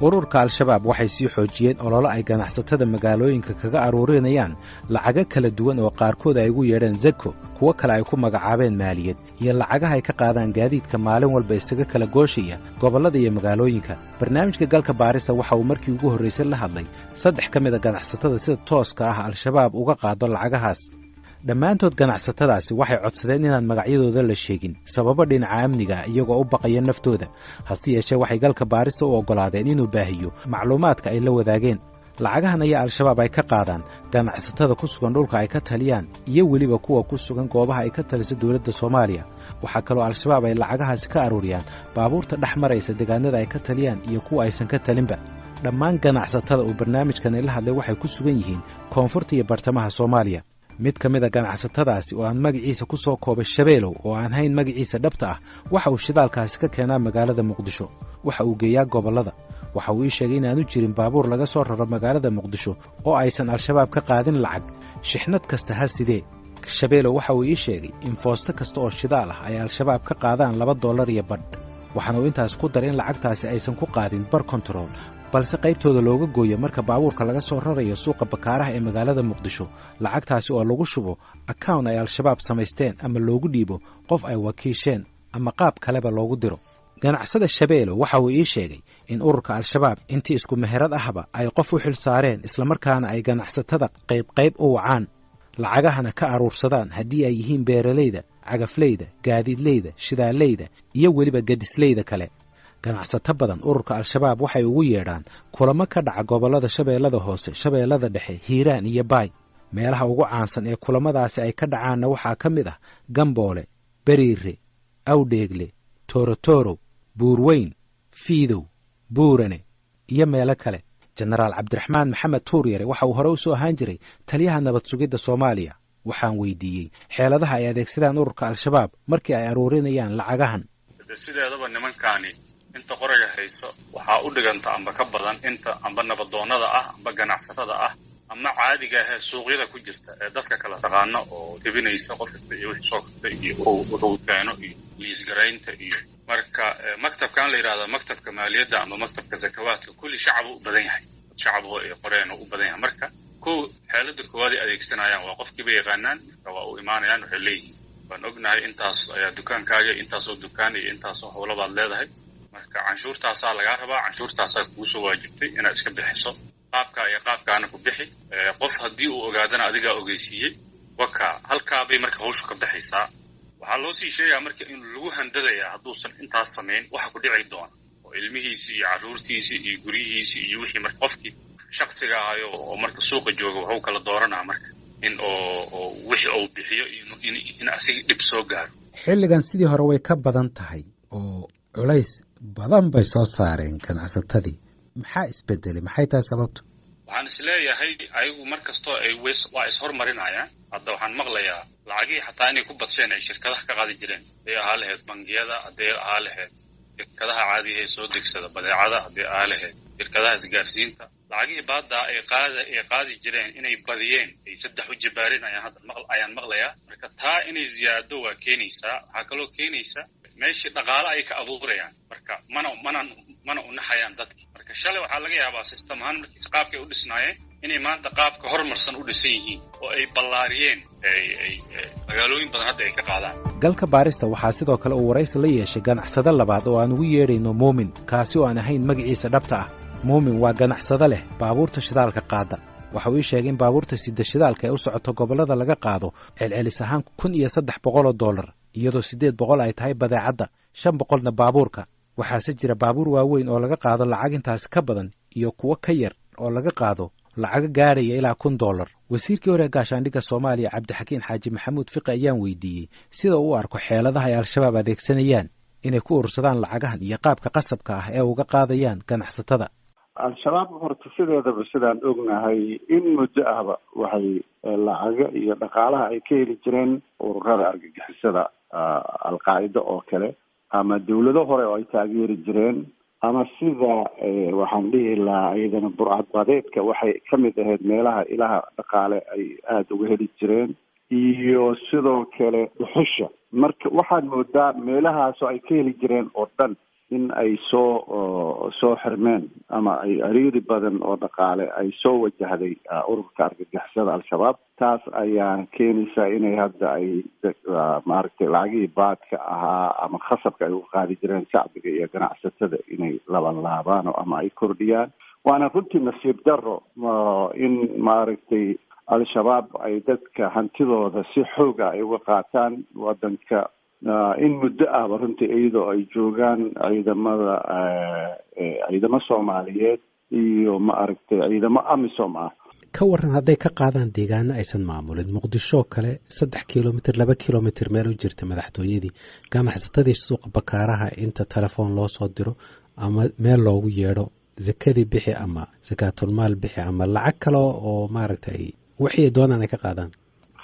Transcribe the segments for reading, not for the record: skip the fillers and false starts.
Ururka Al-Shabaab waxay sii xoojiyeen ololo ay ganacsatada magaalooyinka kaga aruurinayaan lacago kala duwan oo qaarkood ay ugu yeedheen zako, kuwo kale ay ku magacaabeen maaliyad, iyo lacagaha ay ka qaadaan gaadiidka maalin walba isaga kala gooshaya gobollada iyo magaalooyinka. Barnaamijka Galka Baarista waxa uu markii ugu horraysay la hadlay saddex ka mid a ganacsatada sida tooska ah Al-Shabaab uga qaado lacagahaas. Dhammaantood ganacsatadaasi waxay codsadeen inaan magacyadooda la sheegin sababo dhinaca amniga, iyagoo u baqaya naftooda. Hase yeeshee, waxay Galka Baarista u oggolaadeen inuu baahiyo macluumaadka ay la wadaageen. Lacagahan ayaa Al-Shabaab ay ka qaadaan ganacsatada ku sugan dhulka ay ka taliyaan iyo weliba kuwa ku sugan goobaha ay ka taliso dowladda Soomaaliya. Waxaa kaloo Al-Shabaab ay lacagahaasi ka aruuriyaan baabuurta dhex maraysa deegaanada ay ka taliyaan iyo kuwa aysan ka talinba. Dhammaan ganacsatada uu barnaamijkani la hadlay waxay ku sugan yihiin koonfurta iyo bartamaha Soomaaliya. Mid ka mid a ganacsatadaasi oo aan magaciisa ku soo koobay Shabeelow, oo aan hayn magaciisa dhabta ah, waxa uu shidaalkaasi ka keenaa magaalada Muqdisho, waxa uu geeyaa gobollada. Waxa uu ii sheegay inaanu jirin baabuur laga soo raro magaalada Muqdisho oo aysan Al-Shabaab ka qaadin lacag, shixnad kasta ha sidee. Shabeelow waxa uu ii sheegay in foosto kasta oo shidaal ah ay Al-Shabaab ka qaadaan $2.50. Waxaana uu intaas ku daray in lacagtaasi aysan ku qaadin bar kontarool, balse qaybtooda looga gooyo marka baabuurka laga soo rarayo suuqa Bakaaraha ee magaalada Muqdisho, lacagtaasi oo lagu shubo account ay Al-Shabaab samaysteen ama loogu dhiibo qof ay wakiisheen ama qaab kaleba loogu diro. Ganacsada Shabeelo waxa uu ii sheegay in ururka Al-Shabaab intii isku meherad ahba ay qof u xil saareen, islamarkaana ay ganacsatada qayb qayb u wacaan, lacagahana ka aruursadaan, haddii ay yihiin beeralayda, cagafleyda, gaadiidleyda, shidaaleyda iyo weliba gadisleyda kale. Ganacsato badan ururka Al-Shabaab waxay ugu yeedhaan kulamo ka dhaca gobollada Shabeellada Hoose, Shabeellada Dhexe, Hiiraan iyo Baay. Meelaha ugu caansan ee kulamadaasi ay ka dhacaanna waxaa ka mid ah Gamboole, Beriire, Awdheegle, Toorotorow, Buurweyn, Fiidow, Buurane iyo meelo kale. Jenaraal Cabdiraxmaan Maxamed Tuuryare waxa uu hore u soo ahaan jiray taliyaha nabad sugidda Soomaaliya. Waxaan weydiiyey xeeladaha ay adeegsadaan ururka Al-Shabaab markii ay aruurinayaan lacagahan. Sideedaba nimankaani inta qoraga hayso waxaa u dhiganta amba ka badan inta amba nabadoonnada ah amba ganacsatada ah ama caadiga ahee suuqyada ku jirta ee dadka kala taqaano oo tebinaysa qof kasta iyo wixii soo kasta iyo wuxuu keeno iyo liisgaraynta. Iyo marka maktabkan la yidhahdo maktabka maaliyadda ama maktabka zakawaadka, kulli shacabu u badan yahay, dad shacaboo ay qoreen oo u badan yahay. Marka kow, xeelada koowaad ay adeegsanayaan waa qofkiiba yaqaanaan. Marka waa u imaanayaan, waxay leeyihiin: "Waan ognahay intaas ayaa dukaankaaga, intaasoo dukaan iyo intaasoo howlabaad leedahay. Marka canshuurtaasaa lagaa rabaa, canshuurtaasaa kugu soo waajibtay inaad iska bixiso, qaabkaa iyo qaabkaana ku bixi. Qof haddii uu ogaadana adigaa ogeysiiyey." Waka halkaabay marka hawshu ka baxaysaa. Waxaa loo sii sheegaa marka in lagu handadayaa hadduusan intaas samayn waxa ku dhici doona oo ilmihiisii iyo carruurtiisii iyo guryihiisii iyo wixii. Marka qofkii shaksiga ahayo oo marka suuqa jooga waxuu kala dooranaa marka in oo wixii uu bixiyo in asiga dhib soo gaaro. Xilligan sidii hore way ka badan tahay oo culays badan bay soo saareen ganacsatadii. Maxaa isbedelay? Maxay tahay sababtu? Waxaan is leeyahay ayagu mar kastoo ay waa ishormarinayaan. Hadda waxaan maqlayaa lacagihii xataa inay ku badsheen ay shirkadaha ka qaadi jireen, hadday ahaa lahayd bangiyada, hadday ahaa lahayd shirkadaha caadiga ee soo degsada badeecada, hadday ahaa lahayd shirkadaha isgaarsiinta, lacagihii baaddaa ay qaadi jireen inay badiyeen, ay saddex u jibaareen ayaan hadda ayaan maqlayaa. Marka taa inay ziyaado waa keenaysaa. Waxaa kaloo keenaysa meeshii dhaqaale ay ka abuurayaan. Marka mana unaxayaan dadki. Marka shalay waxaa laga yaabaa system ahaan markiis qaabkay u dhisnaayeen inay maanta qaabka horumarsan u dhisan yihiin oo ay ballaariyeen, ay magaalooyin badan hadda ay ka qaadaan. Galka Baarista waxaa sidoo kale uu waraysi la yeeshay ganacsado labaad oo aan ugu yeedhayno Muumin, kaasi oo aan ahayn magaciisa dhabta ah. Muumin waa ganacsado leh baabuurta shidaalka qaada. Waxa uu ii sheegay in baabuurta sida shidaalka ee u socoto gobollada laga qaado celcelis ahaan $1,300, iyadoo 800 ay tahay badeecadda, 500-na baabuurka. Waxaase jira baabuur waaweyn oo laga qaado lacag intaasi ka badan iyo kuwo ka yar oo laga qaado lacago gaaraya ilaa $1,000. Wasiirkii hore ee gaashaandhigga Soomaaliya, Cabdixakiin Xaaji Maxamuud Fiqi, ayaan weydiiyey sida uu u arko xeeladaha ay Al-Shabaab adeegsanayaan inay ku urursadaan lacagahan iyo qaabka qasabka ah ee uga qaadayaan ganacsatada. Al-Shabaab horta sideedaba, sidaan ognahay, in muddo ahba waxay lacago iyo dhaqaalaha ay ka heli jireen ururada argagixisada, Alqaacida oo kale, ama dawlado hore oo ay taageeri jireen, ama sida waxaan dhihi lahaa iyadana burcadbadeedka waxay kamid ahayd meelaha ilaha dhaqaale ay aada uga heli jireen, iyo sidoo kale dhuxusha. Marka waxaad moodaa meelahaasoo ay ka heli jireen oo dhan In ay soo xirmeen ama ay ciriiri badan oo dhaqaale ay soo wajahday ururka argagixisada Al-Shabaab. Taas ayaa keenaysa inay hadda ay maaragtay lacagihii baadka ahaa ama khasabka ay uga qaadi jireen shacbiga iyo ganacsatada inay laban laabaan ama ay kordhiyaan. Waana runtii nasiib daro in maaragtay Al-Shabaab ay dadka hantidooda si xooga ay uga qaataan wadanka in muddo ahba runtii, iyadoo ay joogaan ciidamada, ciidamo Soomaaliyeed iyo maaragtay ciidamo AMISOM ah. Ka waran hadday ka qaadaan deegaano aysan maamulin, Muqdisho kale, 3 kilomitr, 2 kilomitr meel u jirta madaxtooyadii, ganacsatadii suuqa Bakaaraha inta telefoon loo soo diro ama meel loogu yeedho, zakadii bixi ama sakaatulmaal bixi ama lacag kale oo maaragtay wixii doonaan ay ka qaadaan?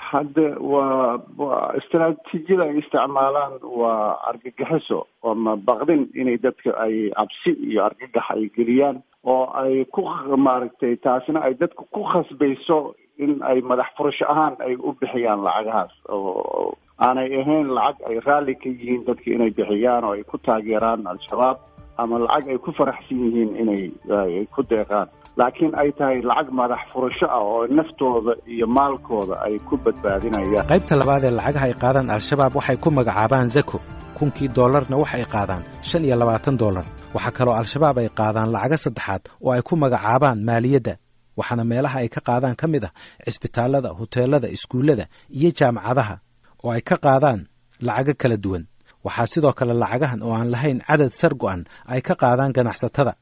Hadde waa istaraatiijiyada ay isticmaalaan, waa argagixiso ama baqdin, inay dadka ay cabsi iyo argagax ay geliyaan oo ay ku maaragtay taasina ay dadka ku khasbayso in ay madax furasho ahaan ay u bixiyaan lacagahaas, oo aanay ahayn lacag ay raalli ka yihiin dadka inay bixiyaan oo ay ku taageeraan Al-Shabaab ama lacag ay ku faraxsan yihiin inay ay ku deeqaan, laakiin ay tahay lacag madax furasho ah oo naftooda iyo maalkooda ay ku badbaadinayaan. Qaybta labaad ee lacagaha ay qaadaan Al-Shabaab waxay ku magacaabaan zako. Kunkii dollarna waxay qaadaan $25. Waxaa kaloo Al-Shabaab ay qaadaan lacago saddexaad oo ay ku magacaabaan maaliyadda, waxaana meelaha ay ka qaadaan ka mid ah cisbitaallada, huteelada, iskuullada iyo jaamacadaha oo ay ka qaadaan lacago kala duwan. Waxaa sidoo kale lacagahan oo aan lahayn cadad sar go'an ay ka qaadaan ganacsatada,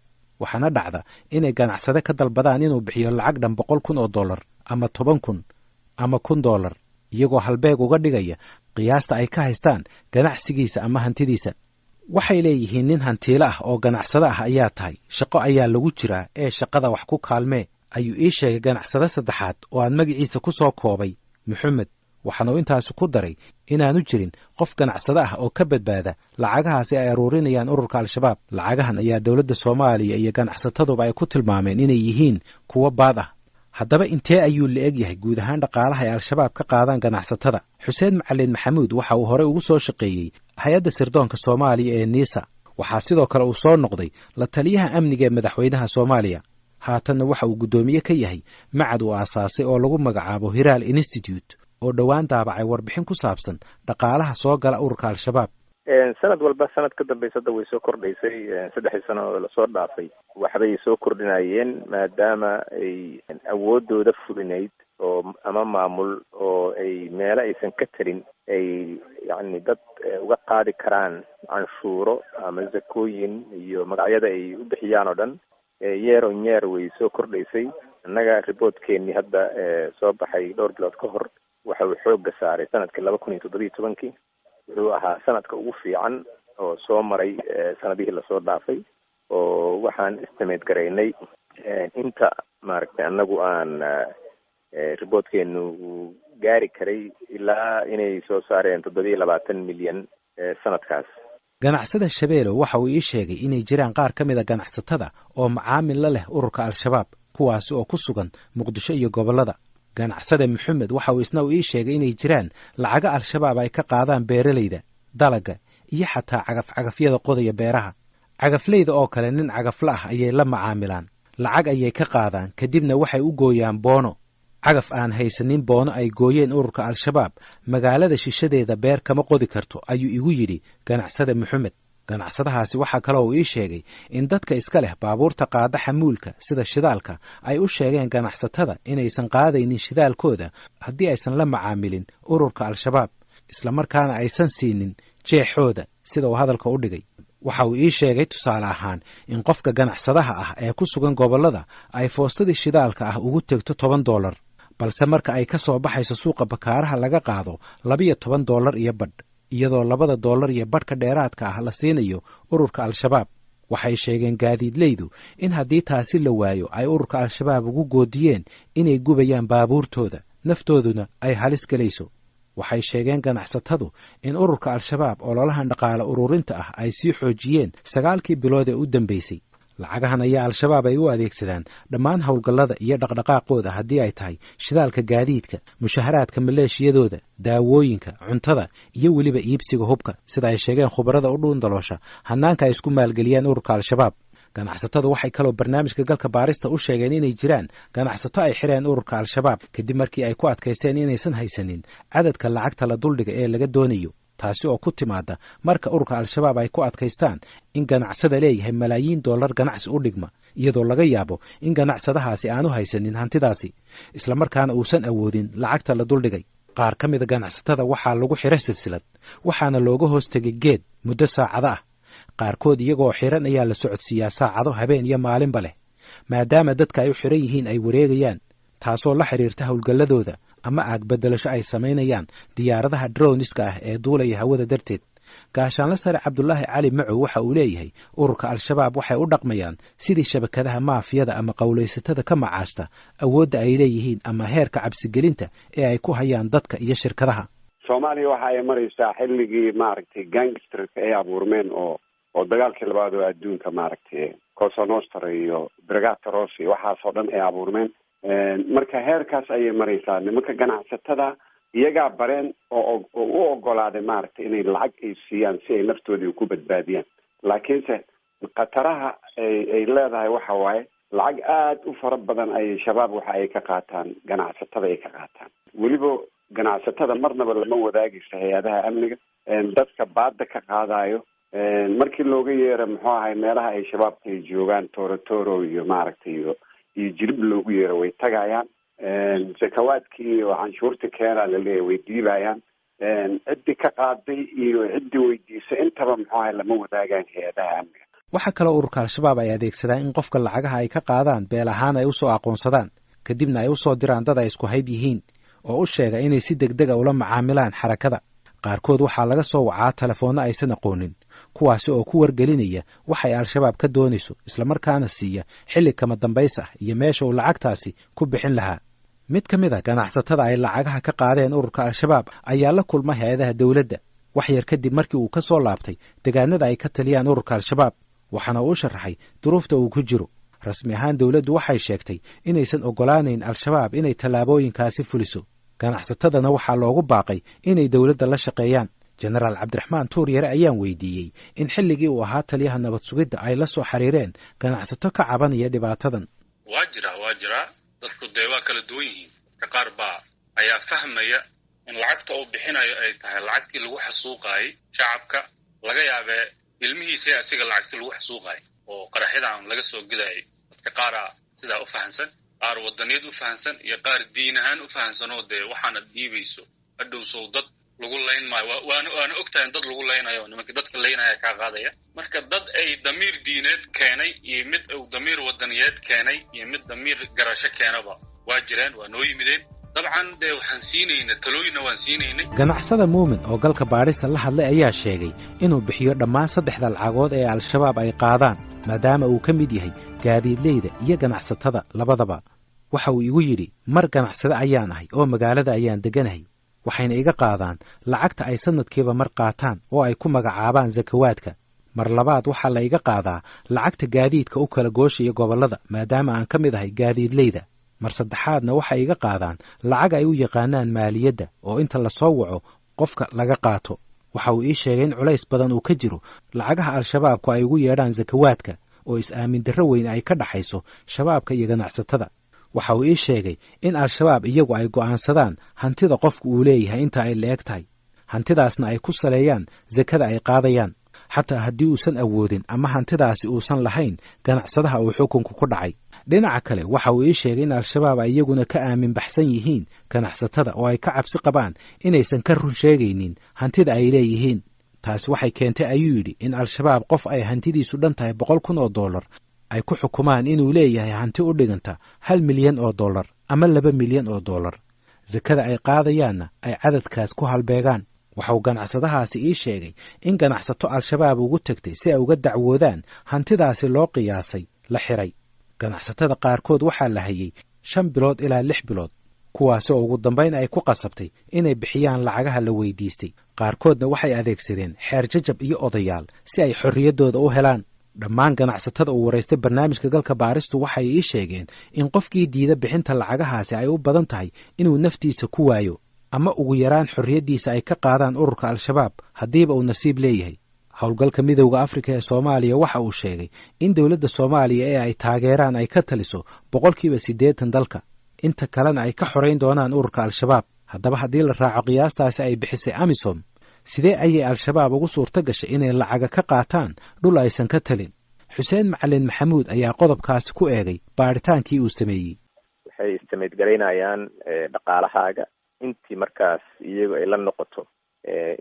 waxaana dhacda inay ganacsade ka dalbadaan inuu bixiyo lacag dhan $100,000 ama 10,000 ama $1,000, iyagoo halbeeg uga dhigaya qiyaasta ay ka haystaan ganacsigiisa ama hantidiisa. Waxay leeyihiin, "Nin hantiilo ah oo ganacsado ah ayaa tahay, shaqo ayaa lagu jiraa ee shaqada wax ku kaalmee," ayuu ii sheegay ganacsade saddexaad oo aan magaciisa ku soo koobay Maxamed. Waxaana uu intaasi ku daray inaanu jirin qof ganacsado ah oo ka badbaada lacagahaasi ay aruurinayaan ururka Al-Shabaab. Lacagahan ayaa dowladda Soomaaliya iyo ganacsataduba ay ku tilmaameen inay yihiin kuwo baad ah. Haddaba intee ayuu la eg yahay guud ahaan dhaqaalaha ay Al-Shabaab ka qaadaan ganacsatada? Xuseen Macalin Maxamuud waxa uu horey ugu soo shaqeeyey hay-adda sirdoonka Soomaaliya ee NISA. Waxaa sidoo kale uu soo noqday la taliyaha amniga ee madaxweynaha Soomaaliya. Haatanna waxa uu guddoomiye ka yahay macad uu aasaasay oo lagu magacaabo Hiraal Institute, oo dhowaan daabacay warbixin ku saabsan dhaqaalaha soo gala ururka Al-Shabaab. Sanad walba sanad ka dambaysa hadda way soo kordhaysay. 3dii sano oo lasoo dhaafay waxbay soo kordhinayeen, maadaama ay awoodooda fulinayd oo ama maamul oo ay meelo aysan ka talin ay yacni dad uga qaadi karaan canshuuro ama zakooyin iyo magacyada ay u bixiyaan oo dhan. Year on year way soo kordhaysay. Annaga reportkeenii hadda soo baxay dhowr bilood ka hor waxa uu xoogga saaray sanadkii 2017-kii. Wuxuu ahaa sanadka ugu fiican oo soo maray sanadihii lasoo dhaafay, oo waxaan estimate garaynay inta maaragtay annagu aan reportkeenu uu gaari karay ilaa inay soo saareen 27 milyan sanadkaas. Ganacsada Shabeelo waxa uu ii sheegay inay jiraan qaar ka mid a ganacsatada oo macaamil la leh ururka Al-Shabaab, kuwaasi oo ku sugan Muqdisho iyo gobollada. Ganacsade Maxamed waxa uu isna uu ii sheegay inay jiraan lacago Al-Shabaab ay ka qaadaan beeralayda, dalaga iyo xataa cagaf-cagafyada qodaya beeraha. Cagafleyda oo kale, nin cagafla ah ayay la macaamilaan, lacag ayay ka qaadaan, kadibna waxay u gooyaan boono. Cagaf aan haysanin boono ay gooyeen ururka Al-Shabaab magaalada shishadeeda beer kama qodi karto, ayuu igu yidhi ganacsade Maxamed. Ganacsadahaasi waxaa kaloo uu ii sheegay in dadka iska leh baabuurta qaada xamuulka sida shidaalka ay u sheegeen ganacsatada inaysan qaadaynin shidaalkooda haddii aysan la macaamilin ururka Al-Shabaab, islamarkaana aysan siinin jeexooda, sida uu hadalka u dhigay. Waxa uu ii sheegay tusaale ahaan in qofka ganacsadaha ah ee ku sugan gobollada ay foostadii shidaalka ah ugu tegto $10, balse marka ay ka soo baxayso suuqa Bakaaraha laga qaado $12.50, iyadoo labada dollar iyo badhka dheeraadka ah la siinayo ururka Al-Shabaab. Waxay sheegeen gaadiidleydu in haddii taasi la waayo ay ururka Al-Shabaab ugu goodiyeen inay gubayaan baabuurtooda, naftooduna ay halis gelayso. Waxay sheegeen ganacsatadu in ururka Al-Shabaab ololahan dhaqaale ururinta ah ay sii xoojiyeen 9-kii bilood ee u dambeysay. Lacagahan ayaa Al-Shabaab ay u adeegsadaan dhammaan howlgallada iyo dhaqdhaqaaqooda, haddii ay tahay shidaalka gaadiidka, mushaharaadka maleeshiyadooda, daawooyinka, cuntada iyo weliba iibsiga hubka, sida ay sheegeen khubarada u dhuundaloosha hannaanka ay isku maalgeliyaan ururka Al-Shabaab. Ganacsatadu waxay kaloo barnaamijka Galka Baarista u sheegeen inay jiraan ganacsato ay xireen ururka Al-Shabaab kadib markii ay ku adkaysteen inaysan haysanin cadadka lacagta la duldhiga ee laga doonayo, taasi oo ku timaada marka ururka Al-Shabaab ay ku adkaystaan in ganacsada leeyahay malaayiin dollar ganacsi u dhigma, iyadoo laga yaabo in ganacsadahaasi aanu haysanin hantidaasi, islamarkaana uusan awoodin lacagta la duldhigay. Qaar ka mida ganacsatada waxaa lagu xiro silsilad, waxaana looga hoos tegay geed muddo saacado ah. Qaarkood iyagoo xiran ayaa la socodsiiyaa saacado habeen iyo maalinba leh, maadaama dadka ay u xiran yihiin ay wareegayaan, taasoo la xiriirta howlgalladooda ama aagbedelasho ay samaynayaan diyaaradaha droniska ah ee duulaya hawada darteed. Gaashaanla Sare Cabdulaahi Cali Macow waxa uu leeyahay ururka Al-Shabaab waxay u dhaqmayaan sidii shabakadaha maafiyada ama qowlaysatada ka macaashta awoodda ay leeyihiin ama heerka cabsigelinta ee ay ku hayaan dadka iyo shirkadaha. Soomaaliya waxa ay maraysaa xilligii maaragtay gangsterka ay abuurmeen oo dagaalkii labaad oo adduunka, maaragtay Cosa Nostra iyo Brigata Rossa, waxaasoo dhan ay abuurmeen. Marka heerkaas ayay maraysaa. Nimanka ganacsatada iyagaa bareen oo u ogolaaday maaragtay inay lacag ay siiyaan si ay naftoodii ku badbaadiyaan, laakiinse khataraha ay leedahay waxa waaye lacag aada u fara badan ayay Shabaab waxa ay ka qaataan ganacsatada ay ka qaataan. Weliba ganacsatada marnaba lama wadaagaysa hay-adaha amniga dadka baada ka qaadayo. Markii looga yeero, muxuu ahay, meelaha ay Shabaabka ay joogaan, Torotoro iyo maaragtay iyo Jilib loogu yeero, way tagayaan. Zakawaadkii iyo canshuurta keenaa laleeyahay, way diibayaan. Ciddii ka qaaday iyo ciddii weydiisay intaba, muxuu ahay, lama wadaagaan hay-adaha amniga. Waxaa kaloo ururka Al-Shabaab ay adeegsadaan in qofka lacagaha ay ka qaadaan beel ahaan ay usoo aqoonsadaan, kadibna ay usoo diraan dad ay isku hayb yihiin oo u sheega inay si deg dega ula macaamilaan xarakada. Qaarkood waxaa laga soo wacaa telefoonno aysan aqoonin, kuwaasi oo ku wargelinaya waxay Al-Shabaab ka doonayso, islamarkaana siiya xilli kama dambays ah iyo meesha uu lacagtaasi ku bixin lahaa. Mid ka mid a ganacsatada ay lacagaha ka qaadeen ururka Al-Shabaab ayaa la kulma hay-adaha dowladda wax yar kadib markii uu ka soo laabtay deegaanada ay ka taliyaan ururka Al-Shabaab, waxaana uu u sharaxay duruufta uu ku jiro. Rasmi ahaan dowladdu waxay sheegtay inaysan oggolaanayn Al-Shabaab inay tallaabooyinkaasi fuliso, ganacsatadana waxaa loogu baaqay inay dowladda la shaqeeyaan. Jenaraal Cabdiraxmaan Tuur Yare ayaan weydiiyey in xilligii uu ahaa taliyaha nabad sugidda ay la soo xiriireen ganacsato ka cabanaya dhibaatadan. Waa jiraa, waa jiraa. Dadku dee waa kala duwan yihiin. Dadka qaar baa ayaa fahmaya in lacagta uu bixinayo ay tahay lacagtii lagu xasuuqaayay shacabka, laga yaabee ilmihiisa asiga lacagtii lagu xasuuqaayay oo qaraxyadan laga soo gelayay. Dadka qaaraa sidaa u fahamsan, qaar wadaniyad u fahamsan iyo qaar diin ahaan u fahamsan, oo dee waxaana dhiibayso hadhow sow dad lagu layn maayo, waana ogtahay in dad lagu laynayo, nimanka dadka laynaya kaa qaadaya. Marka dad ay damiir diineed keenay iyo mid uu damiir wadaniyeed keenay iyo mid damiir garasho keenaba waa jireen, waa noo yimideen. Dabcan dee waxaan siinaynay talooyinna, waan siinaynay. Ganacsada Muumin oo Galka Baadhista la hadlay ayaa sheegay inuu bixiyo dhammaan saddexda lacagood ee Al-Shabaab ay qaadaan, maadaama uu ka mid yahay gaadiidleyda iyo ganacsatada labadaba. Waxa uu igu yidhi: "Mar ganacsade ayaan ahay oo magaalada ayaan degganahay, waxayna iga qaadaan lacagta ay sannadkiiba mar qaataan oo ay ku magacaabaan sakawaadka. Mar labaad waxaa la iga qaadaa lacagta gaadiidka u kala gooshaya gobollada, maadaama aan ka mid ahay gaadiidleyda. Mar saddexaadna waxay iga qaadaan lacag ay u yaqaanaan maaliyadda oo inta lasoo waco qofka laga qaato." Waxa uu ii sheegay in culays badan uu ka jiro lacagaha Al-Shabaabku ay ugu yeedhaan sakawaadka, oo is-aamin darro weyn ay ka dhaxayso Shabaabka iyo ganacsatada. Waxa uu ii sheegay in Al-Shabaab iyagu ay go'aansadaan hantida qofku uu leeyahay inta ay la-eg tahay, hantidaasna ay ku saleeyaan sakada ay qaadayaan, xataa haddii uusan awoodin ama hantidaasi uusan lahayn ganacsadaha uu xukunku ku dhacay. Dhinaca kale, waxa uu ii sheegay in Al-Shabaab ay iyaguna ka aamin baxsan yihiin ganacsatada oo ay ka cabsi qabaan inaysan ka run sheegaynin hantida ay leeyihiin. Taasi waxay keentay, ayuu yidhi, in Al-Shabaab qof ay hantidiisu dhan tahay $100,000 ay ku xukumaan inuu leeyahay hanti u dhiganta $1 milyan ama $2 milyan, sakada ay qaadayaanna ay cadadkaas ku halbeegaan. Waxauu ganacsadahaasi ii sheegay in ganacsato Al-Shabaab ugu tegtay si ay uga dacwoodaan hantidaasi loo qiyaasay la xiray. Ganacsatada qaarkood waxaa la hayay 5 bilood ilaa 6 bilood, kuwaasi oo ugu dambayn ay ku qasabtay inay bixiyaan lacagaha la weydiistay. Qaarkoodna waxay adeegsadeen xeer jajab iyo odayaal si ay xorriyaddooda u helaan. Dhammaan ganacsatada uu waraystay barnaamijka Galka Baaristu waxay ii sheegeen in qofkii diida bixinta lacagahaasi ay u badan tahay inuu naftiisa ku waayo ama ugu yaraan xorriyaddiisa ay ka qaadaan ururka Al-Shabaab, haddiiba uu nasiib leeyahay. Howlgalka Midowda Afrika ee Soomaaliya waxa uu sheegay in dowladda Soomaaliya ee ay taageeraan ay ka taliso 80% dalka, inta kalena ay ka xorayn doonaan ururka Al-Shabaab. Haddaba, haddii la raaco qiyaastaasi ay bixisay AMISOM, sidee ayay Al-Shabaab ugu suurto gashay inay lacaga ka qaataan dhul aysan ka talin? Xuseen Macalin Maxamuud ayaa qodobkaasi ku eegay baadhitaankii uu sameeyey. Waxay istamidgaraynayaan dhaqaalahaaga intii markaas iyagu ay la noqoto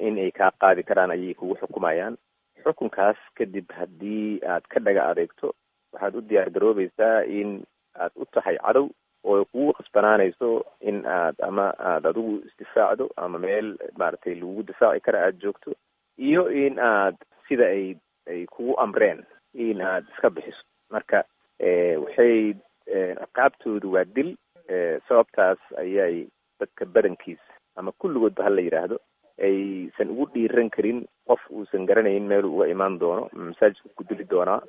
in ay kaa qaadi karaan ayay kugu xukumayaan. Xukunkaas kadib, haddii aad ka dhaga adeegto, waxaad u diyaar garoobaysaa in aad u tahay cadow oo kugu qasbanaanayso in aad ama aad adigu isdifaacdo ama meel maaragtay lagugu difaaci kara aada joogto, iyo in aad sida ay kugu amreen in aad iska bixiso. Marka waxay ciqaabtoodu waa dil. Sababtaas ayay dadka badankiisa ama kulligoodba hala yidhaahdo aysan ugu dhiiran karin qof uusan garanayn meeluu uga imaan doono. Ma masaajidku ku dili doonaa?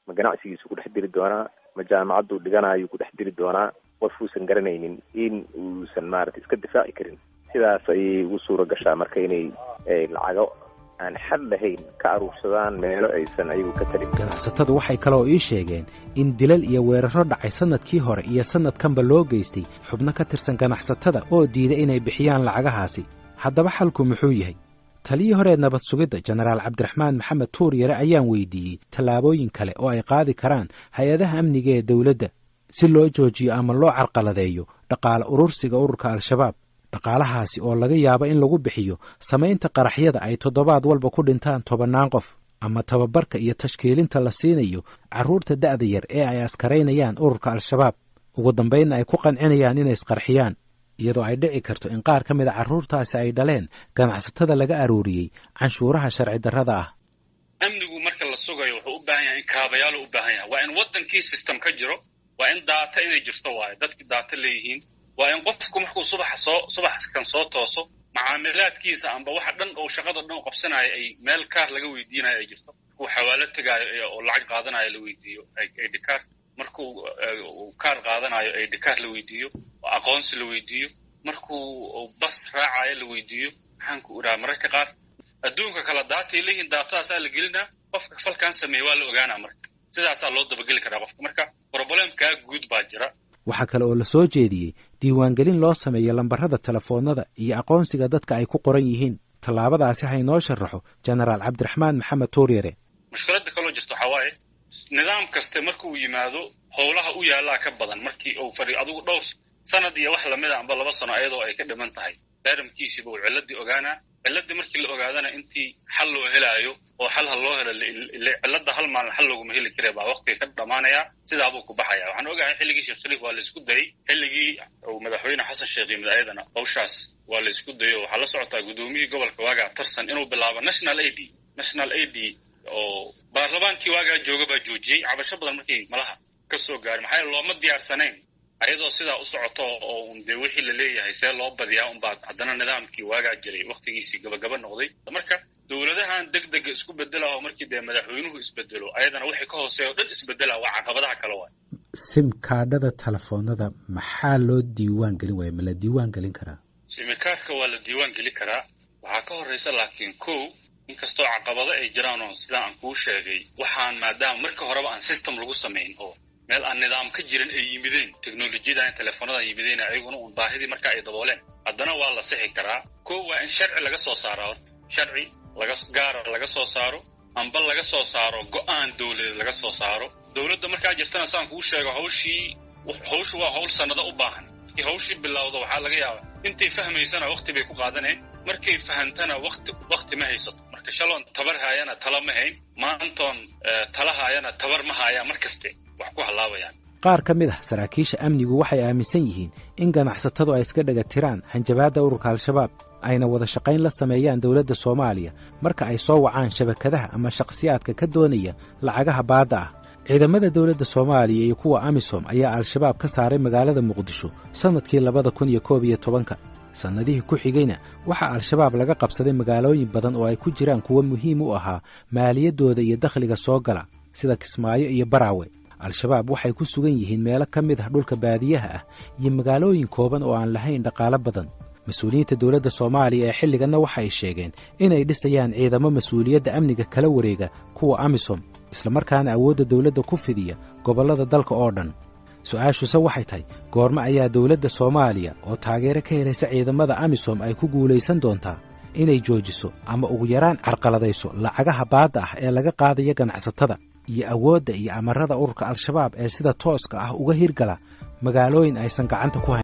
Ma ganacsigiisu ku dhex dili doonaa? Ma jaamacadduu dhiganaayuu ku dhex dili doonaa? Qof uusan garanaynin in uusan maaragtay iska difaaci karin, sidaas ayay ugu suura gashaa marka inay lacago aan xad lahayn ka aruursadaan meelo aysan ayagu ka talin. Ganacsatadu waxay kaloo ii sheegeen in dilal iyo weeraro dhacay sannadkii hore iyo sannadkanba loo geystay xubno ka tirsan ganacsatada oo diiday inay bixiyaan lacagahaasi. Haddaba, xalku muxuu yahay? Taliyii horee nabad sugidda, Jenaraal Cabdiraxmaan Maxamed Tuur Yare, ayaan weydiiyey tallaabooyin kale oo ay qaadi karaan hay-adaha amniga ee dowladda si loo joojiyo ama loo carqaladeeyo dhaqaale urursiga ururka Al-Shabaab, dhaqaalahaasi oo laga yaabo in lagu bixiyo samaynta qaraxyada ay toddobaad walba ku dhintaan tobannaan qof, ama tababarka iyo tashkiilinta la siinayo carruurta da'da yar ee ay askaraynayaan ururka Al-Shabaab, ugu dambaynna ay ku qancinayaan inay isqarxiyaan, iyadoo ay dhici karto in qaar ka mid a carruurtaasi ay dhaleen ganacsatada laga arooriyey canshuuraha sharci darrada ah. Amnigu marka la sugayo wuxuu u baahan yahay in kaabayaal u baahan yahay. Waa in waddankii system ka jiro, waa in data inay jirto, waayo dadkii data leeyihiin. Waa in qofku markuu subaxa soo subax kan soo tooso, macaamilaadkiisa amba waxa dhan oo shaqada dhan u qabsanayo ay meel kaar laga weydiinayo ay jirto. Markuu xawaalo tegaayo oo lacag qaadanayo la weydiiyo ID card, markuu kaar qaadanayo ID card la weydiiyo, aqoonsi la weydiiyo, markuu bas raacayo la weydiiyo. Maxaan ku idhaha, mararka qaar adduunka kala data ay leeyihiin, datadaasaa la gelinaa, qofka falkan sameeye waa la ogaanaa. Marka sidaasaa loo dabageli karaa qofka. Marka problemkaa guud baa jira. Waxaa kale oo la soo jeediyey diiwaangelin loo sameeyo lambarada telefoonnada iyo aqoonsiga dadka ay ku qoran yihiin. Tallaabadaasi ha inoo sharaxo Jenaraal Cabdiraxmaan Maxamed Tuuryare. Mushkiladda kaloo jirta waxaa waaye, nidaam kaste markuu yimaado howlaha u yaallaa ka badan. Markii uu fadhiyo adigu dhowr sanad iyo wax lamida amba 2 sano ayadoo ay ka dhiman tahay daaramkiisiiba uu cilladii ogaanaa. Cilladii markii la ogaadana, intii xal loo helaayo oo xal ha loo helo, cilladda hal maalin xal looguma heli kara, baa waqtiga ka dhamaanaya, sidaabuu ku baxaya. Waxaan ogahay xilligii Sheekh Shariif waa la isku dayey, xilligii uu Madaxweyne Xasan Sheekh yimid ayadana hawshaas waa la isku dayo. Waxaa la socotaa guddoomiyihii gobolka waagaa Tarsan inuu bilaabo national ID, national ID oo baarlamaankii waagaa jooga baa joojiyey, cabasho badan markii malaha ka soo gaaray. Maxaa yeele, looma diyaarsanayn. Ayadoo sidaa u socoto oo un dee wixii la leeyahay see loo badiyaa unbaa haddana nidaamkii waagaa jiray waqtigiisii gabagaba noqday. Marka dowladahan deg dega isku bedela oo markii dee madaxweynuhu isbedelo, ayadana wixii ka hooseeya o dhan isbedela, waa caqabadaha kale waay. SIM kaadhada telefoonada maxaa loo diiwaan gelin waaya? Ma la diiwaan gelin karaa? SIM kaarka waa la diiwaan gelin karaa. Waxaa ka horreysa laakiin kow, inkastoo caqabado ay jiraan oo sidaa aan kuu sheegay, waxaan maadaama marka horeba aan system lagu samayn oo meel aan nidaam ka jirin ay yimideen, teknolojiyadan teleefonadan yimideen, ayaguna uun baahidii marka ay dabooleen, haddana waa la sixi karaa. Kow, waa in sharci laga soo saaraa horta, sharci laga gaara laga soo saaro amba laga soo saaro go-aan dowladeed laga soo saaro. Dowladda markaa jirtana, saan kuu sheego, hawshii hawshu waa hawl sannado u baahan. Markii hawshii bilowdo, waxaa laga yaabaa intay fahmaysana waqti bay ku qaadaneen, markay fahantana waqti ma haysato. Marka shaloon tabar haayana tala ma hayn, maantoon tala haayana tabar ma haaya, mar kaste wax ku hallaabayaan. Qaar ka mid ah saraakiisha amnigu waxay aaminsan yihiin in ganacsatadu ay iska dhaga tiraan hanjabaadda ururka Al-Shabaab, ayna wada shaqayn la sameeyaan dowladda Soomaaliya marka ay soo wacaan shabakadaha ama shakhsiyaadka ka doonaya lacagaha baadda ah. Ciidamada dowladda Soomaaliya iyo kuwa AMISOM ayaa Al-Shabaab ka saaray magaalada Muqdisho sannadkii 2011-ka. Sannadihii ku xigayna waxaa Al-Shabaab laga qabsaday magaalooyin badan oo ay ku jiraan kuwo muhiim u ahaa maaliyaddooda iyo dakhliga soo gala. sida Kismaayo iyo Baraawe. Al-Shabaab waxay ku sugan yihiin meelo ka mid ah dhulka baadiyaha ah iyo magaalooyin kooban oo aan lahayn dhaqaalo badan. Mas-uuliyiinta dowladda Soomaaliya ee xilliganna waxa ay sheegeen inay dhisayaan ciidamo mas-uuliyadda amniga kala wareega kuwa AMISOM, islamarkaana awoodda dowladda ku fidiya gobollada dalka oo dhan. Su-aashuse waxay tahay, goormo ayaa dowladda Soomaaliya oo taageero ka helaysa ciidamada AMISOM ay ku guulaysan doontaa inay joojiso ama ugu yaraan carqaladayso lacagaha baadda ah ee laga qaadayo ganacsatada iyo awoodda iyo amarada ururka Al-Shabaab ee sida tooska ah uga hirgala magaalooyin aysan gacanta ku hayn?